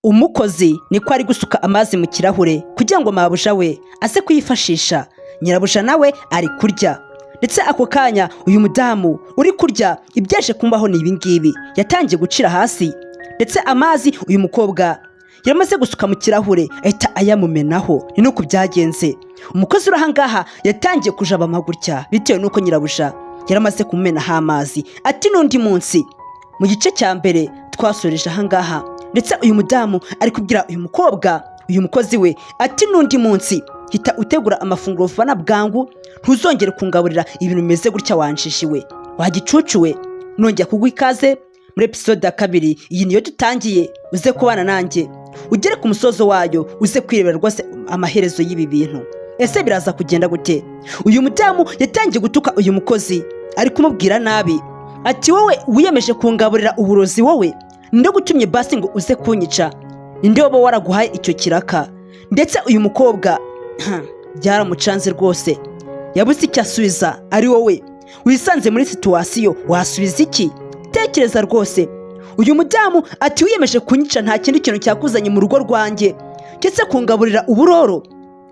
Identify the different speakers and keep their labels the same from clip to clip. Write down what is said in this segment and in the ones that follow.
Speaker 1: Umukozi niko ari gusuka amazi mu kirahure kugira ngo mabuja we aze kuyifashisha. Nyirabuja nawe ari kurya, ndetse ako kanya uyu mudamu uri kurya ibyaje kumbaho ni ibingibi: yatangiye gucira hasi, ndetse amazi uyu mukobwa yaramaze gusuka mu kirahure ahita ayamumenaho. Ni nuko byagenze. Umukozi uri ahangaha yatangiye kujabama gutya bitewe n'uko nyirabuja yaramaze kumumenaho amazi. Ati n'undi munsi. Mu gice cya mbere twasoreje ahangaha, ndetse uyu mudamu ari kubwira uyu mukobwa, uyu mukozi we, ati n'undi munsi hita utegura amafunguro vuba na bwangu, ntuzongere kungaburira ibintu bimeze gutya, wanjishiwe, wagicucuwe. Nongera kuguha ikaze muri episode ya kabiri. Iyi niyo dutangiye, uze kubana nanjye ugere ku musozo wayo, uze kwirebera rwose amaherezo y'ibi bintu. Ese biraza kugenda gute? Uyu mudamu yatangiye gutuka uyu mukozi, ari kumubwira nabi, ati wowe wiyemeje kungaburira uburozi, wowe ninde gutumye basi ngo uze kunyica? Ninde waba waraguhaye icyo kiraka? Ndetse uyu mukobwa byaramucanze rwose, yabuze icyo asubiza. Ari wowe wisanze muri situation, wasubiza iki? Tekereza rwose. Uyu mudamu ati wiyemeje kunyica, nta kindi kintu cyakuzanye mu rugo rwanjye ndetse kungaburira uburoro.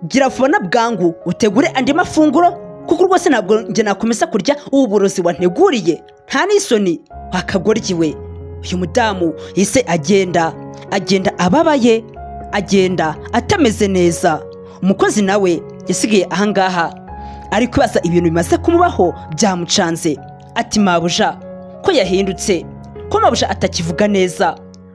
Speaker 1: Gira vuba na bwangu utegure andi mafunguro, kuko rwose ntabwo njye nakomeza kurya ubu burozi wanteguriye. Nta n'isoni, wakagoryiwe. Uyu mudamu yise agenda, agenda ababaye, agenda atameze neza. Umukozi nawe yasigaye ahangaha ari kwibaza ibintu bimaze kumubaho, byamucanze. Ati mabuja ko yahindutse, ko mabuja atakivuga neza,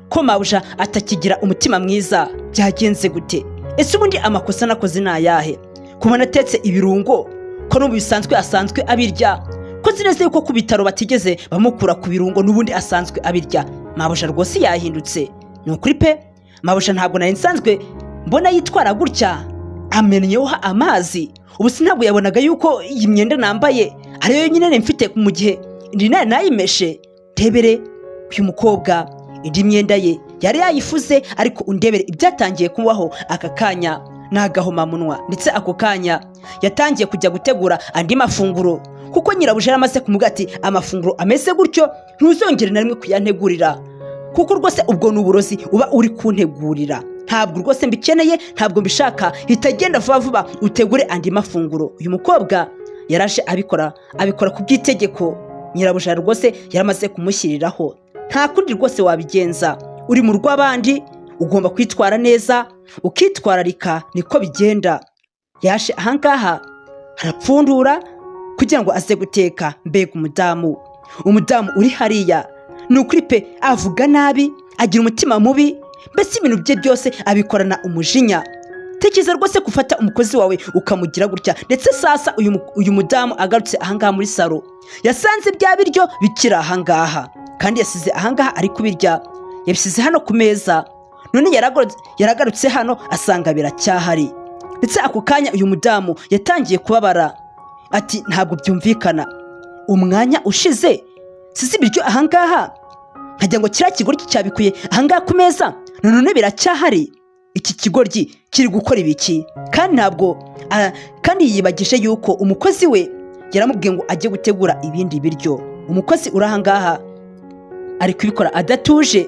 Speaker 1: ko mabuja atakigira umutima mwiza, byagenze gute? Ese ubundi amakosa nakoze ni ayahe? Kubona atetse ibirungo, ko n'ubu bisanzwe asanzwe abirya, ko nzi neza yuko ku bitaro batigeze bamukura ku birungo, n'ubundi asanzwe abirya. Mabuja rwose yahindutse, ni ukuri pe. Mabuja ntabwo nari nsanzwe mbona yitwara gutya. Amennyeho amazi, ubu si ntabwo yabonaga yuko iyi myenda nambaye ariyo nyine mfite mu gihe indi nayo nayimeshe? Ndebere uyu mukobwa, indi myenda ye yari yayifuze, ariko undebere ibyatangiye kubaho aka kanya ni agahomamunwa. Ndetse ako kanya yatangiye kujya gutegura andi mafunguro, kuko nyirabuja yaramaze kumubwira ati amafunguro ameze gutyo ntuzongere na rimwe kuyantegurira, kuko rwose ubwo ni uburozi uba uri kuntegurira, ntabwo rwose mbikeneye, ntabwo mbishaka. Hita agenda vuba vuba utegure andi mafunguro. Uyu mukobwa yaraje abikora, abikora ku bw'itegeko nyirabuja rwose yaramaze kumushyiriraho. Nta kundi rwose wabigenza, uri mu rw'abandi, ugomba kwitwara neza, ukitwararika, niko bigenda. Yaje ahangaha arapfundura kugira ngo aze guteka. Mbega umudamu! Umudamu uri hariya, ni ukuri pe, avuga nabi, agira umutima mubi, mbese ibintu bye byose abikorana umujinya. Tekereza rwose gufata umukozi wawe ukamugira gutya. Ndetse sasa uyu mudamu agarutse ahangaha muri salo, yasanze bya biryo bikiri ahangaha, kandi yasize ahangaha ari kubirya, yabisize hano ku meza. None yaragarutse hano asanga biracyahari. Ndetse ako kanya uyu mudamu yatangiye kubabara, ati ntabwo byumvikana, umwanya ushize size ibiryo ahangaha, nkagira ngo kiriya kigoryi cyabikuye ahangaha ku meza, none biracyahari. Iki kigoryi kiri gukora ibiki? Kandi ntabwo kandi yibagije yuko umukozi we yaramubwiye ngo ajye gutegura ibindi biryo. Umukozi uri ahangaha ari kubikora adatuje,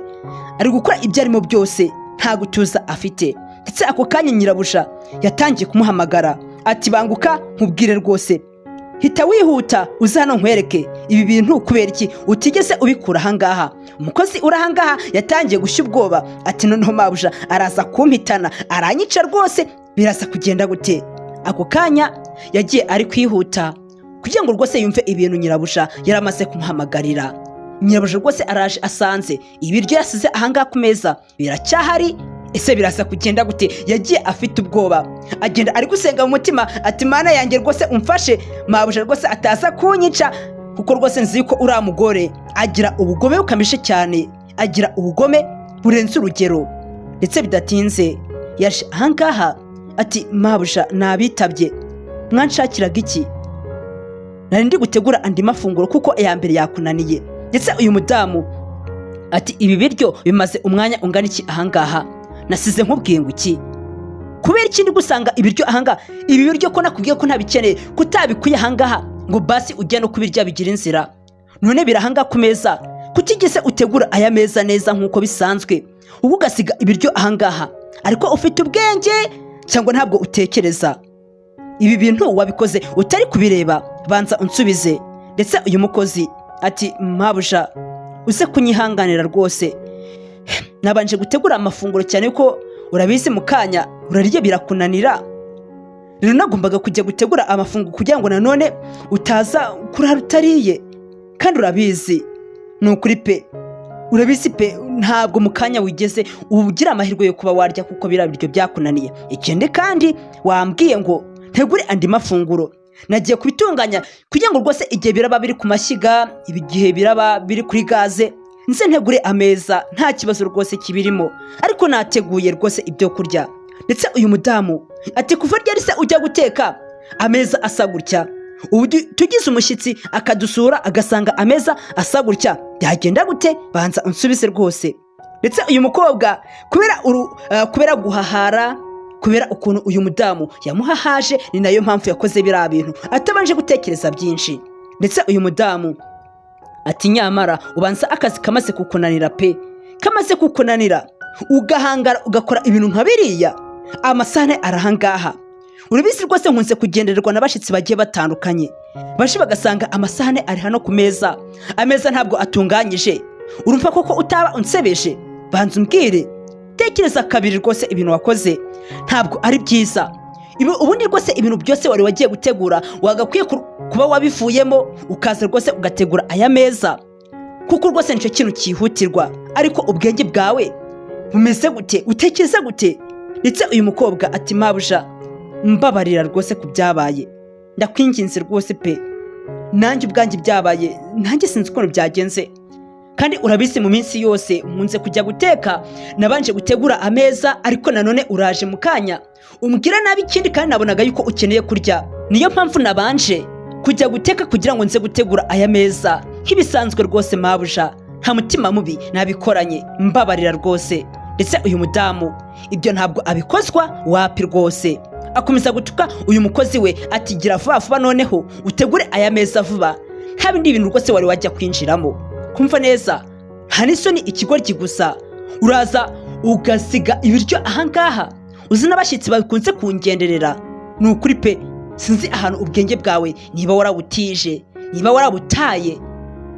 Speaker 1: ari gukora ibyo arimo byose nta gutuza afite. Ndetse ako kanya nyirabuja yatangiye kumuhamagara, ati banguka nkubwire rwose, hita wihuta uze hano nkwereke ibi bintu, kubera iki utigeze ubikura ahangaha? Umukozi uri ahangaha yatangiye gushya ubwoba, ati noneho mabuja araza kumpitana, aranyica rwose, biraza kugenda gute? Ako kanya yagiye ari kwihuta kugira ngo rwose yumve ibintu nyirabuja yaramaze kumuhamagarira. Nyirabuja rwose araje, asanze ibiryo yasize ahangaha ku meza biracyahari. Ese biraza kugenda gute? Yagiye afite ubwoba, agenda ari gusenga mu mutima, ati Mana yanjye rwose umfashe, mabuja rwose ataza kunyica, kuko rwose nzi yuko uriya mugore agira ubugome bukamishe cyane, agira ubugome burenze urugero. Ndetse bidatinze yaje ahangaha, ati mabuja nabitabye, mwanshakiraga iki? Nari ndi gutegura andi mafunguro kuko iya mbere yakunaniye. Ndetse uyu mudamu ati ibi biryo bimaze umwanya ungana iki ahangaha? Nasize nkubwiye ngo iki? Kubera ikindi gusanga ibiryo ahangaha, ibi biryo ko nakubwiye ko ntabikeneye, kutabikuye ahangaha ngo basi ujye no kubirya bigira inzira? None biri ahangaha ku meza. Kuki se utegura aya meza neza nk'uko bisanzwe, ubu ugasiga ibiryo ahangaha? Ariko ufite ubwenge cyangwa ntabwo utekereza? Ibi bintu wabikoze utari kubireba? Banza unsubize. Ndetse uyu mukozi ati: "Mabuja, uze kunyihanganira rwose, nabanje gutegura amafunguro cyane ko urabizi mu kanya urarya birakunanira. Rero nagombaga kujya gutegura amafunguro kugira ngo nanone utaza kurara utariye. Kandi urabizi, ni ukuri pe, urabizi pe, ntabwo mu kanya wigeze ugira amahirwe yo kuba warya kuko biriya biryo byakunaniye. Ikindi kandi wambwiye ngo ntegure andi mafunguro, nagiye kubitunganya kugira ngo rwose igihe biraba biri ku mashyiga, igihe biraba biri kuri gaze, nze ntegure ameza, nta kibazo rwose kibirimo. Ariko nateguye rwose ibyo kurya." Ndetse uyu mudamu ati: "Kuva ryari se ujya guteka ameza asa gutya? Ubu tugize umushyitsi akadusura agasanga ameza asa gutya, byagenda gute? Banza unsubize rwose." Ndetse uyu mukobwa kubera guhahara, kubera ukuntu uyu mudamu yamuhahaje, ni nayo mpamvu yakoze biriya bintu atabanje gutekereza byinshi. Ndetse uyu mudamu ati: "Nyamara ubanza akazi kamaze kukunanira pe, kamaze kukunanira, ugahangara ugakora ibintu nka biriya. Amasahane arahangaha. Urabizi rwose nkunze kugendererwa n'abashyitsi bagiye batandukanye, baje bagasanga amasahane ari hano ku meza, ameza ntabwo atunganyije. Urumva koko utaba unsebeje? Banza umbwire, tekereza kabiri rwose, ibintu wakoze ntabwo ari byiza. Ubundi rwose ibintu byose wari wagiye gutegura wagakwiye kuba wabivuyemo, ukaza rwose ugategura aya meza, kuko rwose nicyo kintu cyihutirwa. Ariko ubwenge bwawe bumeze gute? Utekereza gute?" Ndetse uyu mukobwa ati: "Mabuja, mbabarira rwose ku byabaye, ndakwinginze rwose pe. Nanjye ubwanjye byabaye, nanjye sinzi ukuntu byagenze. Kandi urabizi mu minsi yose nkunze kujya guteka, nabanje gutegura ameza. Ariko nanone uraje mu kanya umbwira nabi. Ikindi kandi nabonaga yuko ukeneye kurya, niyo mpamvu nabanje kujya guteka kugira ngo nze gutegura aya meza nk'ibisanzwe. Rwose mabuja, nta mutima mubi nabikoranye, mbabarira rwose." Ndetse uyu mudamu ibyo ntabwo abikozwa, wapi rwose. Akomeza gutuka uyu mukozi we ati: "Gira vuba vuba noneho utegure aya meza vuba, nta bindi bintu rwose wari wajya kwinjiramo. Kumva neza, nta n'isoni, ikigoryi gusa, uraza ugasiga ibiryo ahangaha, uzi n'abashyitsi bakunze kungenderera. Ni ukuri pe, sinzi ahantu ubwenge bwawe, niba warabutije, niba warabutaye,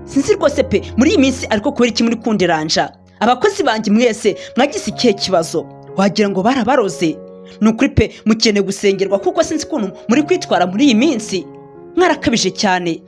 Speaker 1: sinzi rwose pe muri iyi minsi. Ariko kubera iki muri kunderanja? Abakozi banjye mwese mwagize ikihe kibazo? Wagira ngo barabaroze. Ni ukuri pe, mukeneye gusengerwa, kuko sinzi ukuntu muri kwitwara muri iyi minsi, mwarakabije cyane."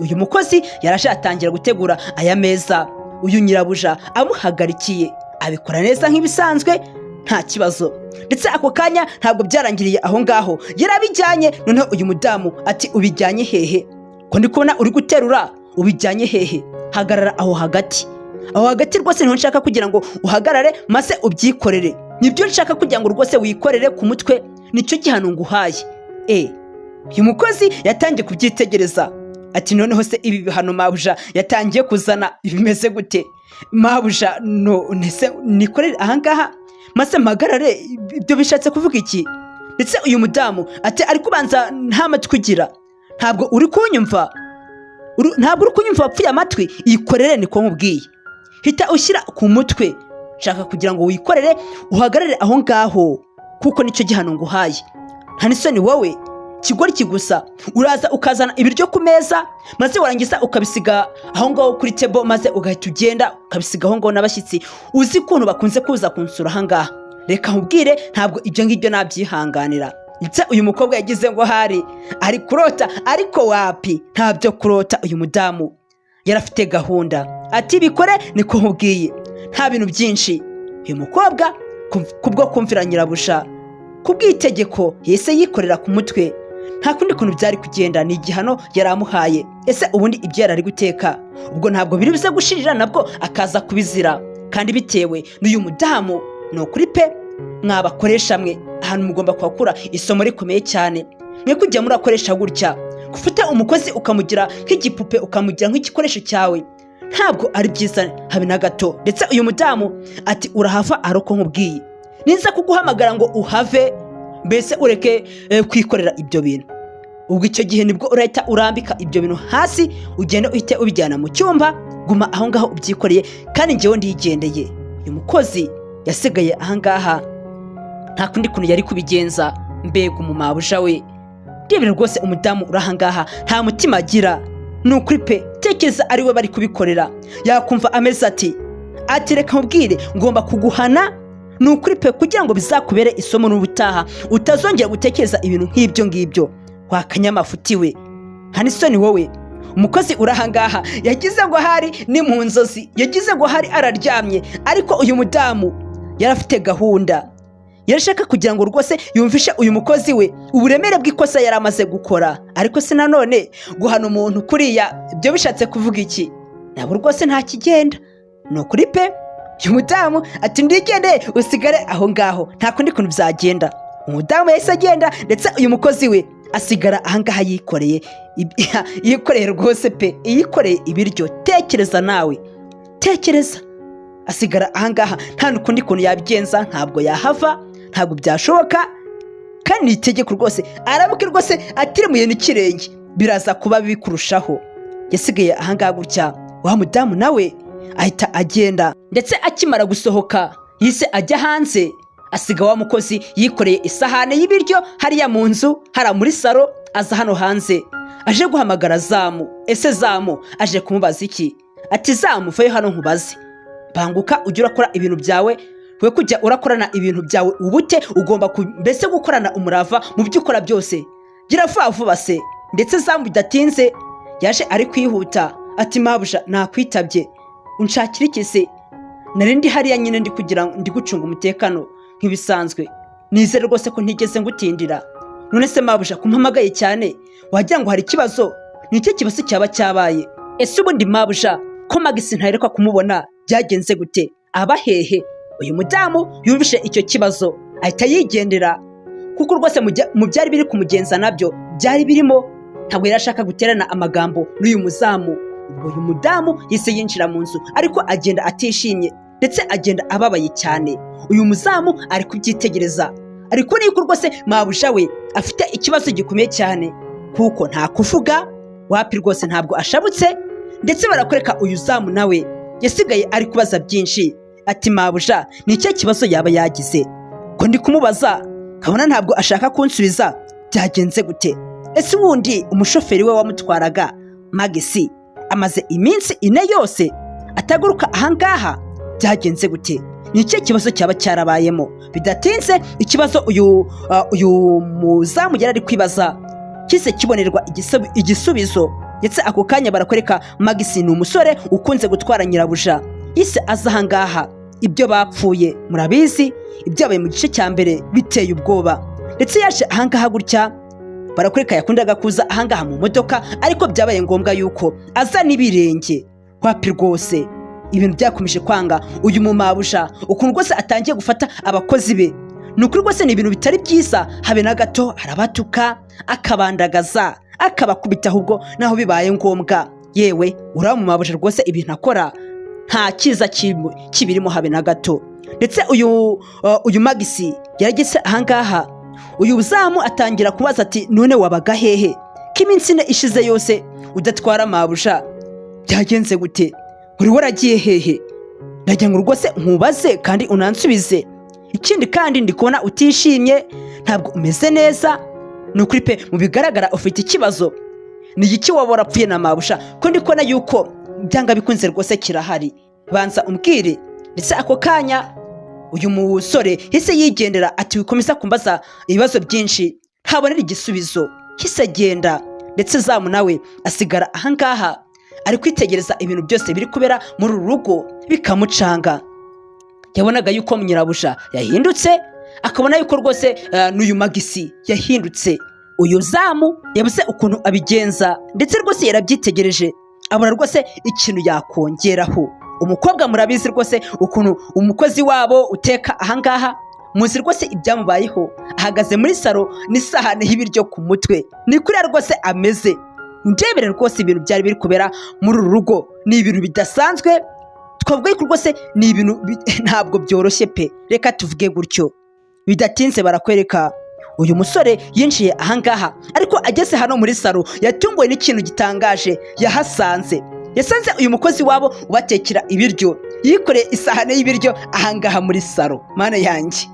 Speaker 1: Uyu mukozi yaraje atangira gutegura aya meza, uyu nyirabuja amuhagarikiye, abikora neza nk'ibisanzwe, nta kibazo. Ndetse ako kanya ntabwo byarangiriye aho ngaho, yarabijyanye. Noneho uyu mudamu ati: "Ubijyanye hehe? Ko ndi kubona uri guterura, ubijyanye hehe? Hagarara aho hagati, aho hagati rwose niho nshaka kugira ngo uhagarare maze ubyikorere. Nibyo nshaka kugira ngo rwose wikorere ku mutwe, nicyo gihano nguhaye." Uyu mukozi yatangiye kubyitegereza ati: "Noneho se ibi bihano mabuja yatangiye kuzana bimeze gute? Mabuja, none se nikorere ahangaha maze mpagarare, ibyo bishatse kuvuga iki?" Ndetse uyu mudamu ati: "Ariko ubanza nta matwi ugira, ntabwo uri kunyumva, ntabwo uri kunyumva, wapfuye amatwi. Ikorere niko nkubwiye, hita ushyira ku mutwe. Nshaka kugira ngo wikorere uhagarare aho ngaho, kuko nicyo gihano nguhaye. Nta n'isoni wowe, kigoryi gusa, uraza ukazana ibiryo ku meza, maze warangiza ukabisiga aho ngaho kuri table, maze ugahita ugenda ukabisiga aho ngaho, n'abashyitsi uzi ukuntu bakunze kuza kunsura aha ngaha. Reka nkubwire, ntabwo ibyo ngibyo nabyihanganira." Ndetse uyu mukobwa yagize ngo hari ari kurota, ariko wapi, ntabyo kurota. Uyu mudamu yarafite gahunda, ati: "Bikore niko nkubwiye, nta bintu byinshi." Uyu mukobwa kubwo kumvira nyirabuja kubw'itegeko yahise yikorera ku mutwe. Nta kundi kuntu byari kugenda, ni igihano yari amuhaye. Ese ubundi ibyo yari ari guteka ubwo ntabwo biri buze gushirira, nabwo akaza kubizira kandi bitewe n'uyu mudamu? Ni ukuri pe, mwabakoresha mwe, ahantu mugomba kuhakura isomo rikomeye cyane. Mwe kujya murakoresha gutya, gufata umukozi ukamugira nk'igipupe, ukamugira nk'igikoresho cyawe, ntabwo ari byiza habe na gato. Ndetse uyu mudamu ati: "Urahava ari uko nkubwiye. Niza kuguhamagara ngo uhave, mbese ureke kwikorera ibyo bintu, ubwo icyo gihe nibwo urahita urambika ibyo bintu hasi, ugende uhite ubijyana mu cyumba." Guma aho ngaho ubyikoreye, kandi njyewe ndigendeye. Uyu mukozi yasigaye ahangaha, nta kundi kuntu yari kubigenza. Mbega umumabuja we! Ndebera rwose, umudamu uri ahangaha nta mutima agira, ni ukuri pe. Tekereza ari we bari kubikorera, yakumva ameze ati: "Reka nkubwire, ngomba kuguhana, ni ukuri pe, kugira ngo bizakubere isomo n'ubutaha utazongera gutekereza ibintu nk'ibyo ngibyo. Wakanyamafuti we, nta n'isoni wowe." Umukozi uri ahangaha yagize ngo hari ni mu nzozi, yagize ngo hari araryamye, ariko uyu mudamu yari afite gahunda. Yarashaka kugira ngo rwose yumvishe uyu mukozi we uburemere bw'ikosa yari amaze gukora. Ariko se nanone guhana umuntu kuriya ibyo bishatse kuvuga iki? Ntabwo rwose, nta kigenda, ni ukuri pe. Uyu mudamu ati: "Ndigendeye, usigare aho ngaho, nta kundi kuntu byagenda." Umudamu yahise agenda, ndetse uyu mukozi we asigara ahangaha yikoreye, yikoreye rwose pe, yikoreye ibiryo. Tekereza nawe, tekereza, asigara ahangaha nta n'ukundi kuntu yabigenza, ntabwo yahava, ntabwo byashoboka, kandi ni itegeko rwose. Arabuke rwose atirimuye n'ikirenge, biraza kuba bibi kurushaho. Yasigaye ahangaha gutya, wa mudamu nawe ahita agenda, ndetse akimara gusohoka yise ajya hanze, asiga wa mukozi yikoreye isahani y'ibiryo hariya mu nzu, hariya muri salo. Aza hano hanze aje guhamagara Zamu. Ese Zamu aje kumubaza iki? Ati: "Zamu, vayo hano nkubaze. Banguka ujye urakora ibintu byawe, we kujya urakorana ibintu byawe ubute. Ugomba mbese gukorana umurava mu byo ukora byose. Gira vuba vuba se." Ndetse Zamu bidatinze yaje ari kwihuta, ati: "Mabuja, nakwitabye, unshakira iki se?" "Nari ndi hariya nyine, ndi kugira ndi gucunga umutekano nk'ibisanzwe. Nizere rwose ko ntigeze ngutindira." "None se mabuja, kumpamagaye cyane wagira ngo hari ikibazo? Ni icyo kibazo cyaba cyabaye? Ese ubundi mabuja, ko Magisi ntaheruka kumubona, byagenze gute? Aba hehe?" Uyu mudamu yumvishe icyo kibazo ahita yigendera, kuko rwose mu byari biri kumugenza nabyo byari birimo, ntabwo yari ashaka guterana amagambo n'uyu muzamu. Ubwo uyu mudamu yahise yinjira mu nzu, ariko agenda atishimye, ndetse agenda ababaye cyane. Uyu muzamu ari kubyitegereza, ariko yuko rwose mabuja we afite ikibazo gikomeye cyane, kuko nta kuvuga, wapi rwose, ntabwo ashabutse. Ndetse barakwereka uyu zamu nawe yasigaye ari kubaza byinshi, ati: "Mabuja ni ikihe kibazo yaba yagize? Ko ndi kumubaza nkabona ntabwo ashaka kunsubiza, byagenze gute? Ese ubundi umushoferi we wamutwaraga Magisi amaze iminsi 4 yose ataguruka ahangaha, byagenze gute? Ni ikihe kibazo cyaba cyarabayemo?" Bidatinze ikibazo uyu muzamu yari ari kwibaza kise kibonerwa igisubizo. Ndetse ako kanya barakwereka Magisi, ni umusore ukunze gutwara nyirabuja, yise aza ahangaha. Ibyo bapfuye murabizi, ibyabaye mu gice cya mbere biteye ubwoba. Ndetse yaje ahangaha gutya, barakwereka yakundaga kuza ahangaha mu modoka, ariko byabaye ngombwa yuko aza n'ibirenge. Wapi rwose, ibintu byakomeje kwanga. Uyu mumabuja ukuntu rwose atangiye gufata abakozi be, ni ukuri rwose ni ibintu bitari byiza habe na gato. Arabatuka, akabandagaza, akabakubita ahubwo naho bibaye ngombwa. Yewe, uriya mumabuja rwose ibintu akora nta cyiza kibirimo habe na gato. Ndetse uyu Magisi yarageze ahangaha, uyu zamu atangira kubaza ati: "None wabaga hehe ko iminsi 4 ishize yose udatwara mabuja? Byagenze gute? Uri waragiye hehe? Ndagira ngo rwose nkubaze kandi unansubize. Ikindi kandi ndi kubona utishimye, ntabwo umeze neza, ni ukuri pe. Mu bigaragara ufite ikibazo. Ni igiki waba warapfuye na mabuja, ko ndi kubona yuko byanga bikunze rwose kirahari? Banza umbwire." Ndetse ako kanya uyu musore yahise yigendera, ati: "Wikomeza kumbaza ibibazo byinshi ntabonera igisubizo." Hise agenda, ndetse Zamu nawe asigara ahangaha ari kwitegereza ibintu byose biri kubera muri uru rugo, bikamucanga. Yabonaga yuko nyirabuja yahindutse, akabona yuko rwose n'uyu Magisi yahindutse. Uyu Zamu yabuze ukuntu abigenza, ndetse rwose yarabyitegereje abona rwose ikintu yakongeraho. Umukobwa murabizi rwose ukuntu umukozi wabo uteka ahangaha, muzi rwose ibyamubayeho, ahagaze muri salo n'isahani y'ibiryo ku mutwe, ni kuriya rwose ameze. Ndebere rwose, ibintu byari biri kubera muri uru rugo ni ibintu bidasanzwe. Twavuga yuko rwose ni ibintu ntabwo byoroshye pe, reka tuvuge gutyo. Bidatinze barakwereka uyu musore yinjiye ahangaha, ariko ageze hano muri salo yatunguwe n'ikintu gitangaje yahasanze. Yasanze uyu mukozi wabo ubatekera ibiryo yikoreye isahane y'ibiryo ahangaha muri salo. Mana yanjye,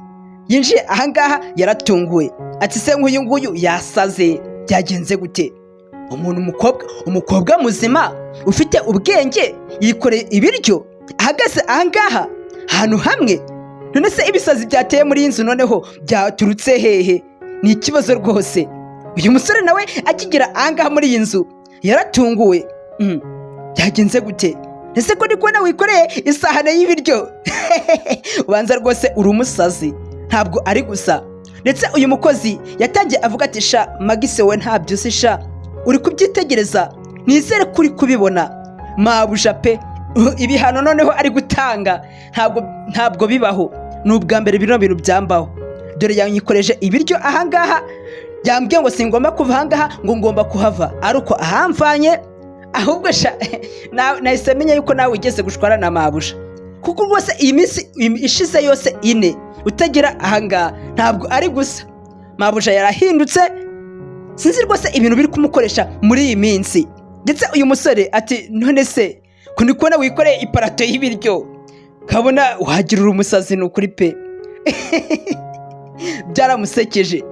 Speaker 1: yinjiye ahangaha yaratunguwe, ati: "Se nk'uyu nguyu yasaze, byagenze gute? Umuntu umukobwa muzima ufite ubwenge yikoreye ibiryo ahagaze ahangaha ahantu hamwe? None se ibisazi byateye muri iyi nzu noneho byaturutse hehe? Ni ikibazo rwose." Uyu musore nawe akigera ahangaha muri iyi nzu yaratunguwe. Byagenze gute ese ko ndi kubona wikoreye isahane y'ibiryo? Ubanza rwose uri umusazi, ntabwo ari gusa." Ndetse uyu mukozi yatangiye avuga ati: "Sha Magise we, ntabyo uzi sha, uri kubyitegereza, nizere ko uri kubibona. Mabuja pe, ibihano noneho ari gutanga ntabwo bibaho, ni ubwa mbere bino bintu byambaho. Dore yanyikoreje ibiryo ahangaha, yambwiye ngo singomba kuva ahangaha, ngo ngomba kuhava ari uko ahamvanye. Ahubwo sha nahise menya yuko nawe ugeze gushwara na mabuja, kuko rwose iyi minsi ishize yose 4 utagera ahangaha ntabwo ari gusa. Mabuja yarahindutse, sinzi rwose ibintu biri kumukoresha muri iyi minsi." Ndetse uyu musore ati: "None se ko ndi kubona wikoreye iparato y'ibiryo, kabona wagira uri umusazi? Ni ukuri pe, byaramusekeje.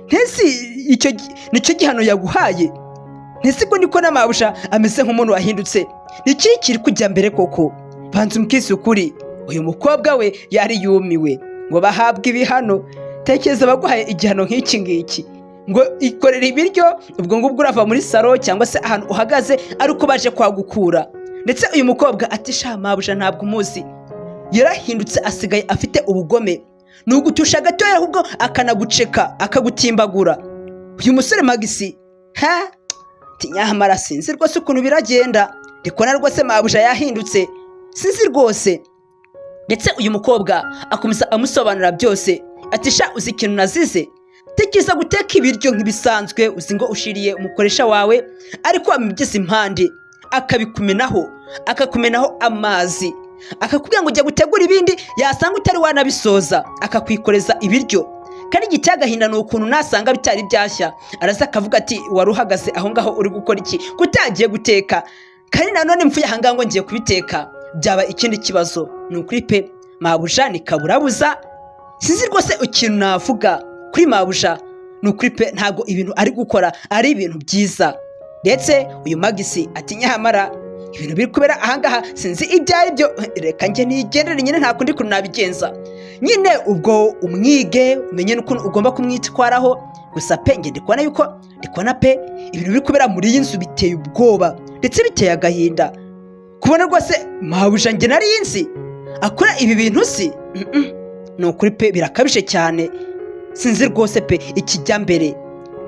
Speaker 1: Ntese icyo nicyo gihano yaguhaye? Ntese ko ndiko n'amabusha ameze nk'umuntu wahindutse? Ni iki kiri kujya mbere koko? Banza umbwise ukuri." Uyu mukobwa we yari yumiwe ngo bahabwe ibihano. Tekereza baguhaye igihano nk'iki ngiki ngo ikorere ibiryo, ubwo ngubwo urava muri salo cyangwa se ahantu uhagaze ari uko baje kwagukura. Ndetse uyu mukobwa ati: "Sha mabuja ntabwo umuzi, yarahindutse, asigaye afite ubugome, ni ugutusha gatoya ahubwo akanaguceka, akagutimbagura." Uyu musore Magisi ha ati: "Nyamara sinzi rwose ukuntu biragenda, ndikubona rwose mabuja yahindutse, sinzi rwose." Ndetse uyu mukobwa akomeza amusobanurira byose, ati: "Sha, uzi ikintu nazize? Tekereza guteka ibiryo nk'ibisanzwe, uzi ngo ushiriye umukoresha wawe, ariko wamugeze impande akabikumenaho, akakumenaho amazi, akakubwira ngo ujya gutegura ibindi, yasanga utari wanabisoza akakwikoreza ibiryo. Kandi igiteye agahinda ni ukuntu nasanga bitari byashya araza akavuga ati: 'Wari uhagaze aho ngaho uri gukora iki kutagiye guteka?' Kandi nanone mvuye aha ngaha ngo ngiye kubiteka byaba ikindi kibazo. Ni ukuri pe, mabuja ni kaburabuza, sinzi rwose ikintu navuga kuri mabuja. Ni ukuri pe, ntabwo ibintu ari gukora ari ibintu byiza." Ndetse uyu Magisi ati: "Nyamara ibintu biri kubera ahangaha sinzi ibyo ari byo, reka njye nigendere nyine, nta kundi kuntu nabigenza nyine. Ubwo umwige umenye n'ukuntu ugomba kumwitwaraho. Gusa pe, njye ndi kubona yuko, ndi kubona pe, ibintu biri kubera muri iyi nzu biteye ubwoba, ndetse biteye agahinda kubona rwose mabuja njye nari nzi akora ibi bintu si. Ni ukuri pe, birakabije cyane, sinzi rwose pe ikijya mbere."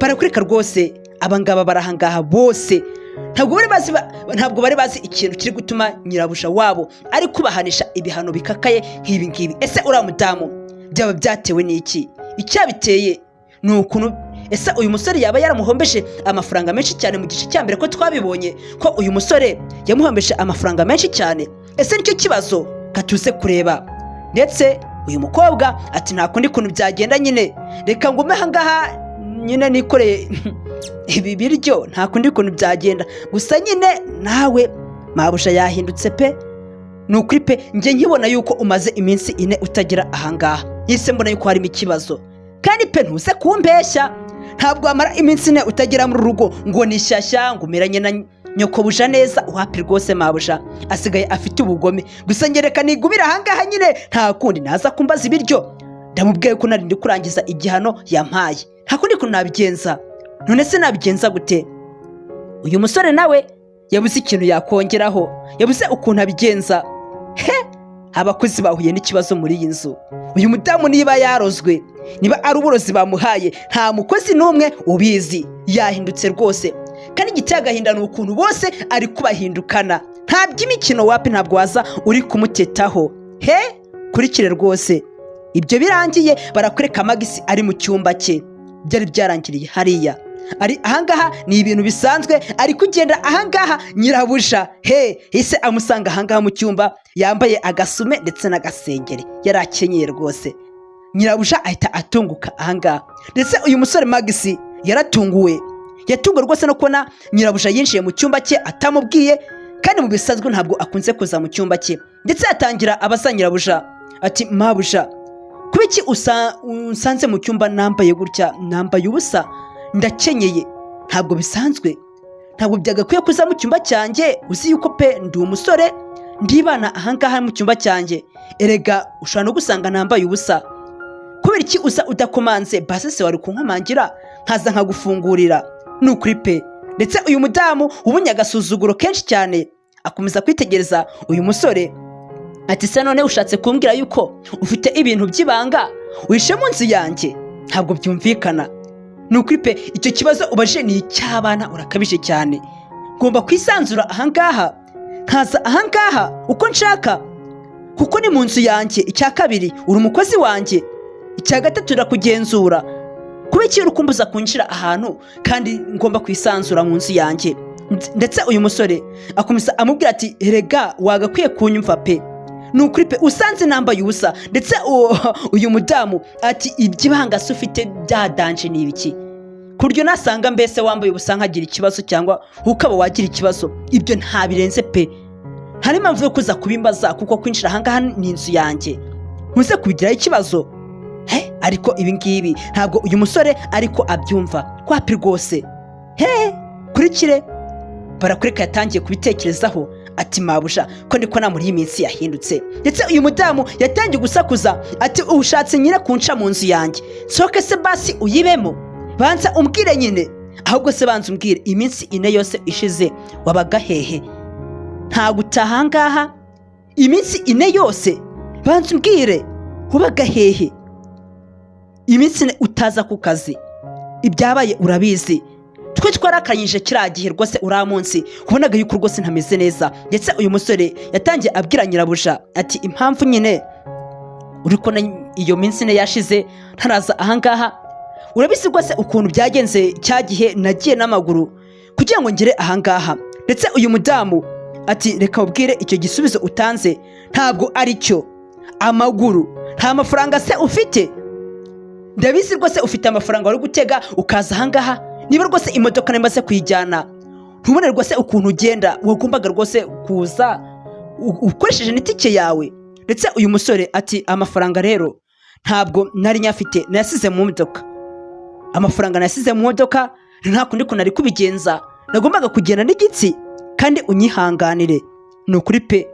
Speaker 1: Barakwereka rwose abangaba barahangaha bose ntabwo bari bazi ikintu kiri gutuma nyirabuja wabo ari kubahanisha ibihano bikakaye nk'ibi ngibi. Ese uriya mudamu byaba byatewe n'iki? Icyabiteye ni ukuntu ese uyu musore yaba yaramuhombeje amafaranga menshi cyane mu gice cya mbere, ko twabibonye ko uyu musore yamuhombeje amafaranga menshi cyane? Ese nicyo kibazo? Katuze kureba. Ndetse uyu mukobwa ati: "Nta kundi kuntu byagenda nyine, reka ngume ahangaha nyine nikoreye ibi biryo, nta kundi kuntu byagenda. Gusa nyine nawe mabuja yahindutse pe, ni ukuri pe, njye nkibona yuko umaze iminsi 4 utagera ahangaha yise mbona yuko harimo ikibazo. Kandi pe, ntuze kumbeshya, ntabwo wamara iminsi 4 utagera muri rugo ngo ni shyashya, ngo umeranye na nyokobuja neza. Wapi rwose, mabuja asigaye afite ubugome. Gusa ngereka nigumire ahangaha nyine, nta kundi, naza kumbaza ibiryo ndamubwiye ko nari ndi kurangiza igihano yampaye, nta kundi kuntu nabigenza. None se nabigenza gute?" Uyu musore nawe yabuze ikintu yakongeraho, yabuze ukuntu abigenza. He, abakozi bahuye n'ikibazo muri iyi nzu. Uyu mudamu niba yarozwe, niba ari uburozi bamuhaye, nta mukozi n'umwe ubizi, yahindutse rwose. Kandi igiteye agahinda ni ukuntu bose ari kubahindukana. Nta by'imikino, wapi, ntabwo waza uri kumutetaho. He, kurikire rwose. Ibyo birangiye barakwereka Magisi ari mu cyumba cye, byari byarangiriye hariya. Ari ahangaha ni ibintu bisanzwe, ari kugenda ahangaha, nyirabuja he ese amusanga ahangaha mu cyumba yambaye agasume ndetse n'agasengeri, yari akenyeye rwose. Nyirabuja ahita atunguka ahangaha. Ndetse uyu musore Magisi yaratunguwe, yatunguwe rwose no kubona nyirabuja yinjiye mu cyumba cye atamubwiye. Kandi mu bisanzwe ntabwo akunze kuza mu cyumba cye. Ndetse atangira abaza nyirabuja ati: "Mabuja, kuba iki unsanze mu cyumba nambaye gutya, nambaye ubusa, ndakenyeye? Ntabwo bisanzwe, ntabwo byagakwiye kuza mu cyumba cyanjye. Uzi yuko pe ndi umusore, ndibana ahangaha mu cyumba cyanjye. Erega ushobora no gusanga nambaye ubusa. Kubera iki uza udakomanze? Basi se wari kunkomangira nkaza nkagufungurira? Ni ukuri pe." Ndetse uyu mudamu ubunye agasuzuguro kenshi cyane akomeza kwitegereza uyu musore ati: "Se none ushatse kumbwira yuko ufite ibintu by'ibanga wishe mu nzu yanjye? Ntabwo byumvikana, ni ukuri pe. Icyo kibazo ubajije ni icy'abana, urakabije cyane. Ngomba kwisanzura ahangaha, nkaza ahangaha uko nshaka kuko ni mu nzu yanjye. Icya kabiri, uri umukozi wanjye. Icya gatatu, ndakugenzura. Kuba iki uri kumbuza kwinjira ahantu kandi ngomba kwisanzura mu nzu yanjye?" Ndetse uyu musore akomeza amubwira ati: "Erega wagakwiye kunyumva pe, ni ukuri pe, usanze nambaye ubusa." Ndetse uyu mudamu ati: "Iby'ibanga se ufite byadanje ni ibiki, ku buryo nasanga mbese wambaye ubusa nkagira ikibazo cyangwa ukaba wagira ikibazo? Ibyo ntabirenze pe, nta n'impamvu yo kuza kubimbaza kuko kwinjira ahangaha ni inzu yanjye, ntuze kubigiraho ikibazo." He, ariko ibi ngibi ntabwo uyu musore ariko abyumva kwapi rwose. He, kurikire barakureka. Yatangiye kubitekerezaho ati: "Mabuja, ko ndiko muri iyi minsi yahindutse." Ndetse uyu mudamu yatangiye gusakuza ati: "Ushatse nyine kunca mu nzu yanjye? Nsohoke se basi uyibemo? Banza umbwire nyine. Ahubwo se banza umbwire, iminsi 4 yose ishize wabaga hehe? Ntabwo utaha ahangaha iminsi 4 yose. Banza umbwire, wabaga hehe iminsi 4 utaza ku kazi? Ibyabaye urabizi, twe twarakanyije kiriya gihe rwose. Uriya munsi wabonaga yuko rwose ntameze neza." Ndetse uyu musore yatangiye abwira nyirabuja ati: "Impamvu nyine uri kubona iyo minsi 4 yashize ntaraza ahangaha, urabizi rwose ukuntu byagenze cya gihe nagiye n'amaguru kugira ngo ngere ahangaha." Ndetse uyu mudamu ati: "Reka ubwire, icyo gisubizo utanze ntabwo ari cyo. Amaguru? Nta mafaranga se ufite? Ndabizi rwose ufite amafaranga wari gutega ukaza ahangaha. Niba rwose imodoka namaze kuyijyana, ntubone rwose ukuntu ugenda, wagombaga rwose kuza ukoresheje n'itike yawe." Ndetse uyu musore ati: "Amafaranga rero ntabwo nari nyafite, nayasize mu modoka. Amafaranga nayasize mu modoka, nta kundi kuntu nari kubigenza, nagombaga kugenda n'igitsi. Kandi unyihanganire, ni ukuri pe,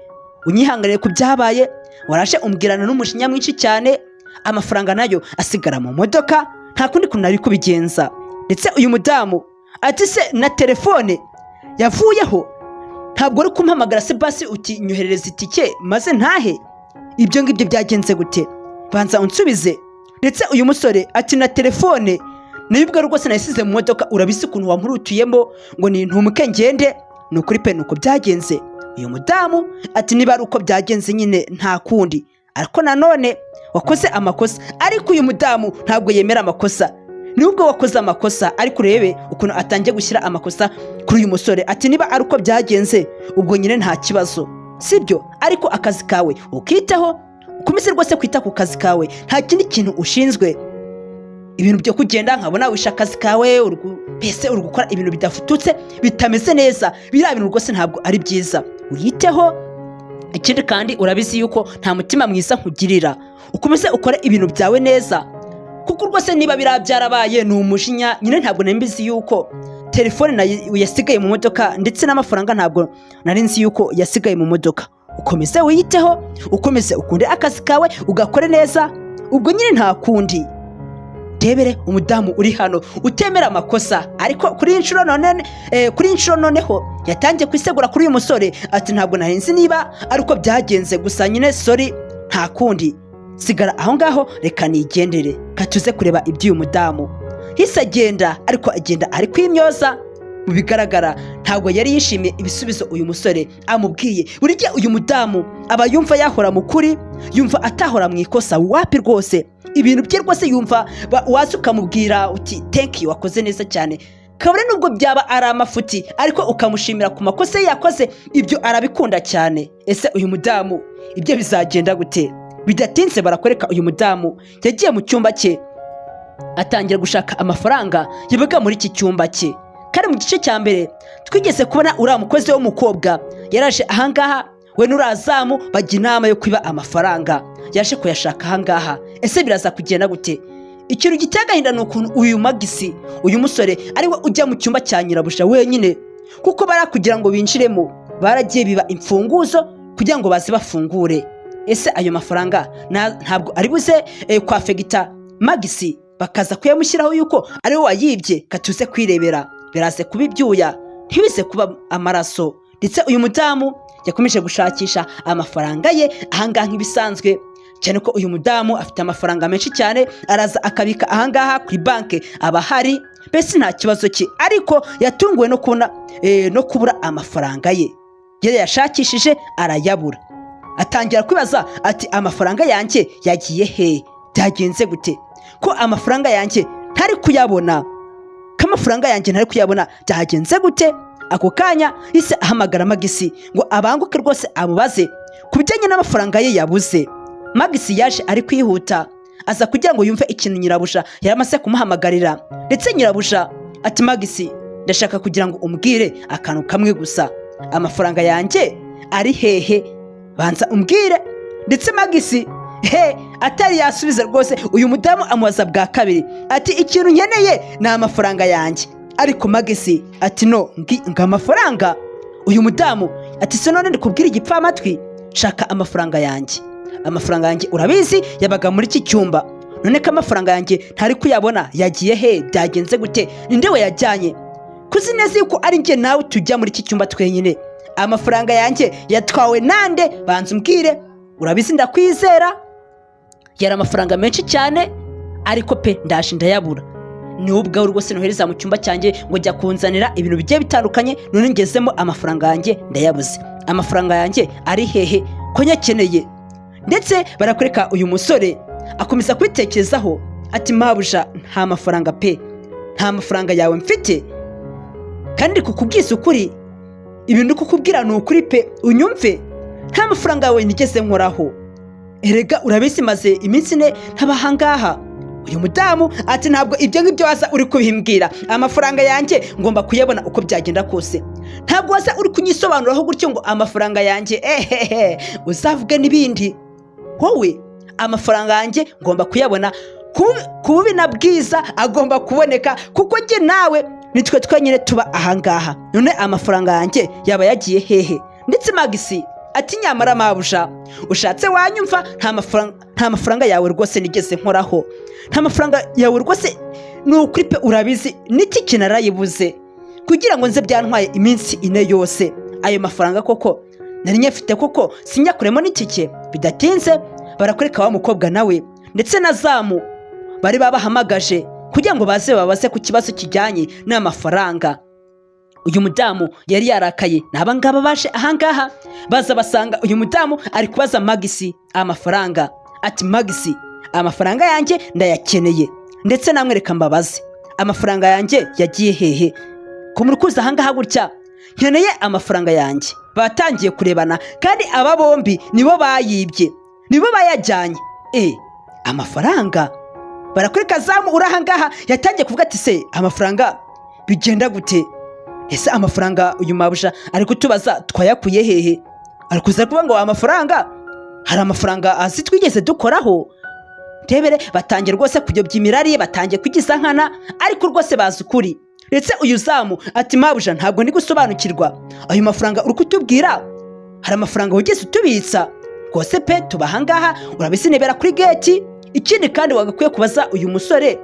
Speaker 1: unyihanganire ku byabaye. Warashe umbwirana n'umujinya mwinshi cyane, amafaranga nayo asigara mu modoka, nta kundi kuntu nari kubigenza." Ndetse uyu mudamu ati: "Se na telefone yavuyeho? Ntabwo uri kumpamagara se basi uti nyoherereza itike maze ntahe? Ibyo ngibyo byagenze gute? Banza unsubize." Ndetse uyu musore ati: "Na telefone nayo ubwo rwose nayisize mu modoka. Urabizi ukuntu wampurutuyemo ngo ni ntumuke ngende. Ni ukuri pe, ni uko byagenze." Uyu mudamu ati: "Niba ari uko byagenze nyine nta kundi, ariko nanone wakoze amakosa." Ariko uyu mudamu ntabwo yemera amakosa. Nubwo wakoze amakosa, ariko urebe ukuntu atangiye gushyira amakosa kuri uyu musore ati: "Niba ari uko byagenze, ubwo nyine nta kibazo, sibyo? Ariko akazi kawe ukitaho, ukomeze rwose kwita ku kazi kawe, nta kindi kintu ushinzwe. Ibintu byo kugenda nkabona wishe akazi kawe, mbese uri gukora ibintu bidafututse, bitameze neza, biriya bintu rwose ntabwo ari byiza, uyiteho. Ikindi kandi urabizi yuko nta mutima mwiza nkugirira. Ukomeze ukore ibintu byawe neza, kuko rwose niba biriya byarabaye ni umujinya nyine. Ntabwo nari mbizi yuko telefone nayo yasigaye mu modoka, ndetse n'amafaranga ntabwo nari nzi yuko yasigaye mu modoka. Ukomeze wiyiteho, ukomeze ukunde akazi kawe, ugakore neza, ubwo nyine nta kundi." Rebere umudamu uri hano utemera amakosa, ariko kuri iyi nshuro noneho yatangiye kwisegura kuri uyu musore ati: "Ntabwo nari nzi niba ari uko byagenze, gusa nyine sorry, nta kundi, sigara aho ngaho, reka nigendere." Katuze kureba iby'uyu mudamu. Hise agenda, ariko agenda ari kwimyoza. Mu bigaragara ntabwo yari yishimiye ibisubizo uyu musore amubwiye. Buri gihe uyu mudamu aba yumva yahora mu kuri, yumva atahora mu ikosa, wapi rwose. Ibintu bye rwose yumva waza ukamubwira uti: "Thank you, wakoze neza cyane," kabone nubwo byaba ari amafuti, ariko ukamushimira ku makosa ye yakoze, ibyo arabikunda cyane. Ese uyu mudamu ibyo bizagenda gute? Bidatinze barakwereka uyu mudamu yagiye mu cyumba cye, atangira gushaka amafaranga yabaga muri iki cyumba cye. Kandi mu gice cya mbere twigeze kubona uriya mukozi w'umukobwa yaraje ahangaha, we n'urazamu bajya inama yo kwiba amafaranga, yaje kuyashaka ahangaha. Ese biraza kugenda gute? Ikintu giteye agahinda ni ukuntu uyu Magisi, uyu musore, ariwe ujya mu cyumba cya nyirabuja wenyine, kuko bari kugira ngo binjiremo baragiye biba imfunguzo kugira ngo baze bafungure. Ese ayo mafaranga ntabwo ari buze kwa fegita Magisi bakaza kuyamushyiraho yuko ariwe wayibye? Katuze kwirebera, biraze kuba ibyuya ntibize kuba amaraso. Ndetse uyu mudamu yakomeje gushakisha amafaranga ye ahangaha nk'ibisanzwe, cyane ko uyu mudamu afite amafaranga menshi cyane, araza akabika ahangaha kuri banki, aba ahari, mbese nta kibazo cye. Ariko yatunguwe no kubona no kubura amafaranga ye. Yari yashakishije arayabura, atangira kwibaza ati: "Amafaranga yanjye yagiye he? Byagenze gute ko amafaranga yanjye ntari kuyabona? Ko amafaranga yanjye ntari kuyabona, byagenze gute?" Ako kanya yise ahamagara Magisi ngo abanguke rwose amubaze ku bijyanye n'amafaranga ye yabuze. Magisi yaje ari kwihuta, aza kugira ngo yumve ikintu nyirabuja yari amaze kumuhamagarira. Ndetse nyirabuja ati: "Magisi, ndashaka kugira ngo umbwire akantu kamwe gusa. Amafaranga yanjye ari hehe? Banza umbwire." Ndetse Magisi he atari yasubiza rwose, uyu mudamu amubaza bwa kabiri ati: "Ikintu nkeneye ni amafaranga yanjye." Ariko Magisi ati: "No ngo amafaranga?" Uyu mudamu ati: "Se none ndikubwira igipfamatwi? Shaka amafaranga yanjye. Amafaranga yanjye urabizi yabaga muri iki cyumba. None ko amafaranga yanjye ntari kuyabona, yagiye he? Byagenze gute? Ninde we yajyanye? Kuzi neza yuko ari njye nawe tujya muri iki cyumba twenyine. Amafaranga yanjye yatwawe nande? Banza umbwire. Urabizi ndakwizera. Yari amafaranga menshi cyane, ariko pe ndaje ndayabura. Ni wowe ubwawe rwose nohereza mu cyumba cyanjye ngo jya kunzanira ibintu bigiye bitandukanye, none ngezemo amafaranga yanjye ndayabuze. Amafaranga yanjye ari hehe ko nyakeneye?" Ndetse barakwereka uyu musore akomeza kubitekerezaho ati: "Mabuja, nta mafaranga pe, nta mafaranga yawe mfite. Kandi kukubwiza ukuri, ibintu kukubwira ni ukuri pe, unyumve, nta mafaranga yawe nigeze nkoraho. Erega urabizi maze iminsi 4 ntabahangaha." Uyu mudamu ati: "Ntabwo ibyo ngibyo waza uri kubimbwira. Amafaranga yanjye ngomba kuyabona uko byagenda kose. Ntabwo waza uri kunyisobanuraho gutyo ngo amafaranga yanjye, ehehe, uzavuge n'ibindi wowe. Amafaranga yanjye ngomba kuyabona ku bubi na bwiza, agomba kuboneka kuko njye nawe nitwe twenyine tuba ahangaha. None amafaranga yanjye yaba yagiye hehe?" Ndetse Magisi ati: "Nyamara mabuja, ushatse wanyumva, nta mafaranga yawe rwose nigeze nkoraho. Nta mafaranga yawe rwose, ni ukuri pe. Urabizi n'itike narayibuze kugira ngo nze, byantwaye iminsi 4 yose. Ayo mafaranga koko nari nyafite koko sinyakuremo n'itike?" Bidatinze barakwereka wa mukobwa nawe ndetse na zamu bari babahamagaje kugira ngo baze babaze ku kibazo kijyanye n'amafaranga. Uyu mudamu yari yarakaye. Ni abangaba baje ahangaha, baza basanga uyu mudamu ari kubaza Magisi amafaranga, ati: "Magisi, amafaranga yanjye ndayakeneye. Ndetse namwereka mbabaze, amafaranga yanjye yagiye hehe ko muri kuza ahangaha gutya? Nkeneye amafaranga yanjye." Batangiye kurebana, kandi aba bombi nibo bayibye, nibo bayajyanye. Amafaranga, barakwereka zamu uri ahangaha yatangiye kuvuga ati: "Se amafaranga bigenda gute? Ese amafaranga uyu mabuja ari kutubaza twayakuye hehe? Ari kuza kuvuga ngo amafaranga, hari amafaranga azi twigeze dukoraho?" Rebere batangiye rwose kuyobya imirari, batangiye kugiza nkana, ariko rwose bazi ukuri. Ndetse uyu zamu ati: "Mabuja, ntabwo ndi gusobanukirwa. Ayo mafaranga uri kutubwira, hari amafaranga wigeze utubitsa? Rwose pe, tuba ahangaha, urabizi nibera kuri gate. Ikindi kandi wagakwiye kubaza uyu musore,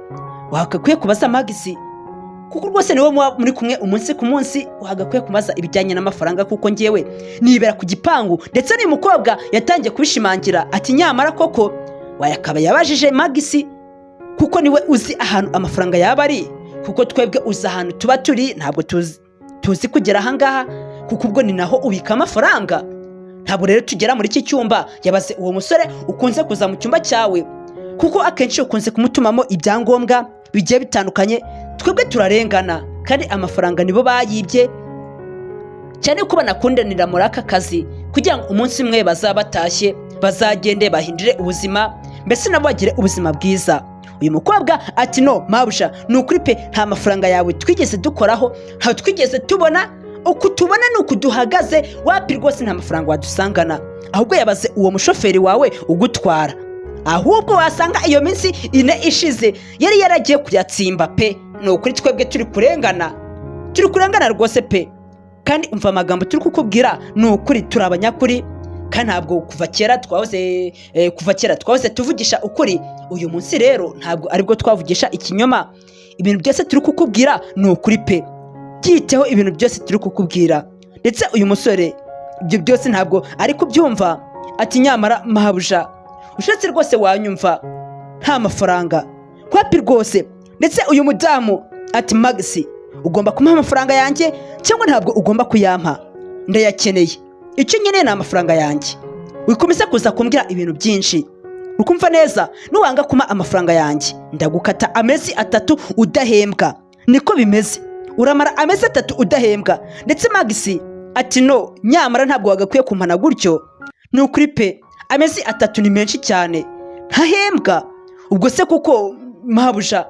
Speaker 1: wagakwiye kubaza Magisi, kuko rwose niwe muba muri kumwe umunsi ku munsi. Wagakwiye kubaza ibijyanye n'amafaranga kuko ngewe nibera ku gipangu." Ndetse n'uyu mukobwa yatangiye kubishimangira ati: "Nyamara koko wayakaba yabajije Magisi, kuko niwe uzi ahantu amafaranga yaba ari, kuko twebwe uzi ahantu tuba turi ntabwo tuzi kugera ahangaha, kuko ubwo ni naho ubika amafaranga. Ntabwo rero tugera muri iki cyumba. Yabaze uwo musore ukunze kuza mu cyumba cyawe, kuko akenshi ukunze kumutumamo ibyangombwa bigiye bitandukanye. Twebwe turarengana, kandi amafaranga nibo bayibye, cyane ko banakundanira muri aka kazi kugira ngo umunsi umwe bazaba batashye bazagende bahindure ubuzima, mbese nabo bagire ubuzima bwiza." Uyu mukobwa ati: "No mabuja, ni ukuri pe, nta mafaranga yawe twigeze dukoraho, ntawe twigeze tubona. Uku tubona ni uku duhagaze, wapi rwose, nta mafaranga wadusangana. Ahubwo yabaze uwo mushoferi wawe ugutwara, ahubwo wasanga iyo minsi 4 ishize yari yaragiye kuyatsimba pe. Ni ukuri twebwe turi kurengana, turi kurengana rwose pe. Kandi umva amagambo turi kukubwira, ni ukuri, turi abanyakuri, kandi ntabwo kuva kera twahoze tuvugisha ukuri. Uyu munsi rero ntabwo aribwo twavugisha ikinyoma. Ibintu byose turi kukubwira ni ukuri pe, byiteho ibintu byose turi kukubwira." Ndetse uyu musore ibyo byose ntabwo ari kubyumva. Ati: "Nyamara mabuja, ushatse rwose wanyumva, nta mafaranga, wapi rwose." Ndetse uyu mudamu ati: "Magisi, ugomba kumuha amafaranga yanjye cyangwa ntabwo ugomba kuyampa? Ndayakeneye, icyo nkeneye ni amafaranga yanjye. Wikomeza kuza kumbwira ibintu byinshi, ukumva neza. Nuwanga kumpa amafaranga yanjye, ndagukata amezi 3 udahembwa. Niko bimeze, uramara amezi 3 udahembwa." Ndetse Magisi ati: "No, nyamara ntabwo wagakwiye kumpana gutyo, ni ukuri pe, amezi 3 ni menshi cyane ntahembwa. Ubwo se kuko mabuja,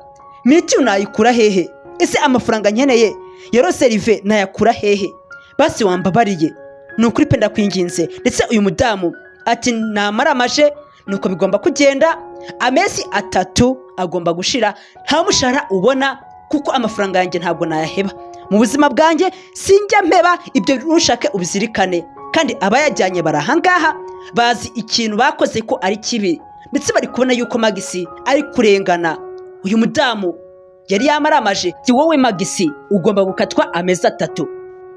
Speaker 1: mitiyu nayikura hehe? Ese amafaranga nkeneye ya roserive nayakura hehe? Basi wambabariye, ni ukuri pe, ndakwinginze." Ndetse uyu mudamu ati: "Namara amaje, nuko bigomba kugenda, amezi 3 agomba gushira nta mushahara ubona, kuko amafaranga yanjye ntabwo nayaheba. Mu buzima bwanjye sinjya mpeba, ibyo ntushake ubizirikane. Kandi abayajyanye bari ahangaha, bazi ikintu bakoze ko ari kibi." Ndetse bari kubona yuko Magisi ari kurengana. Uyu mudamu yari yamaramaje si wowe Magisi, ugomba gukatwa amezi 3,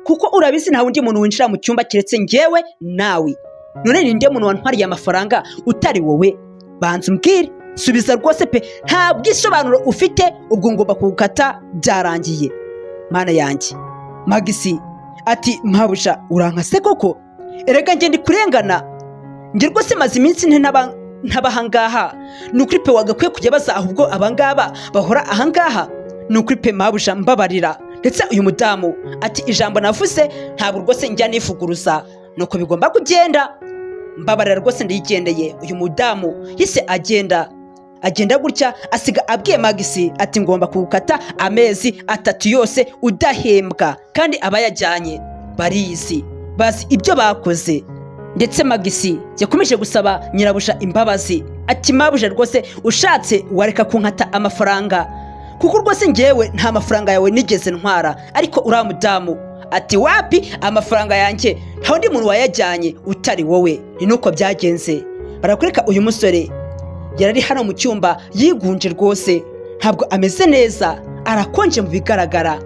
Speaker 1: kuko urabizi nta wundi muntu winjira mu cyumba keretse njyewe nawe. None ninde muntu wantwariye amafaranga utari wowe? Banza umbwire, subiza rwose pe, nta bwisobanuro ufite, ubwo ngomba kugukata, byarangiye." Mana yanjye! Magisi ati: "Mpabuja, urankase koko? Erega njye ndi kurengana, njye rwose maze iminsi nte ntaba ahangaha. Ni ukuri pe, wagakwiye kujya baza ahubwo abangaba bahora ahangaha. Ni ukuri pe, mabuja, mbabarira." Ndetse uyu mudamu ati: "Ijambo navuze ntabwo rwose njya nivuguruza, nuko bigomba kugenda. Mbabarira rwose, ndigendeye." Uyu mudamu yise agenda, agenda gutya, asiga abwiye Magisi ati: "Ngomba kugukata amezi 3 yose udahembwa." Kandi abayajyanye barizi, bazi ibyo bakoze. Ndetse Magisi yakomeje gusaba nyirabuja imbabazi, ati: "Mabuja, rwose ushatse wareka kunkata amafaranga, kuko rwose ngewe nta mafaranga yawe nigeze ntwara." Ariko uriya mudamu ati: "Wapi, amafaranga yanjye nta wundi muntu wayajyanye utari wowe." Ni nuko byagenze. Barakwereka uyu musore yari ari hano mu cyumba yigunje rwose, ntabwo ameze neza, arakonje mu bigaragara,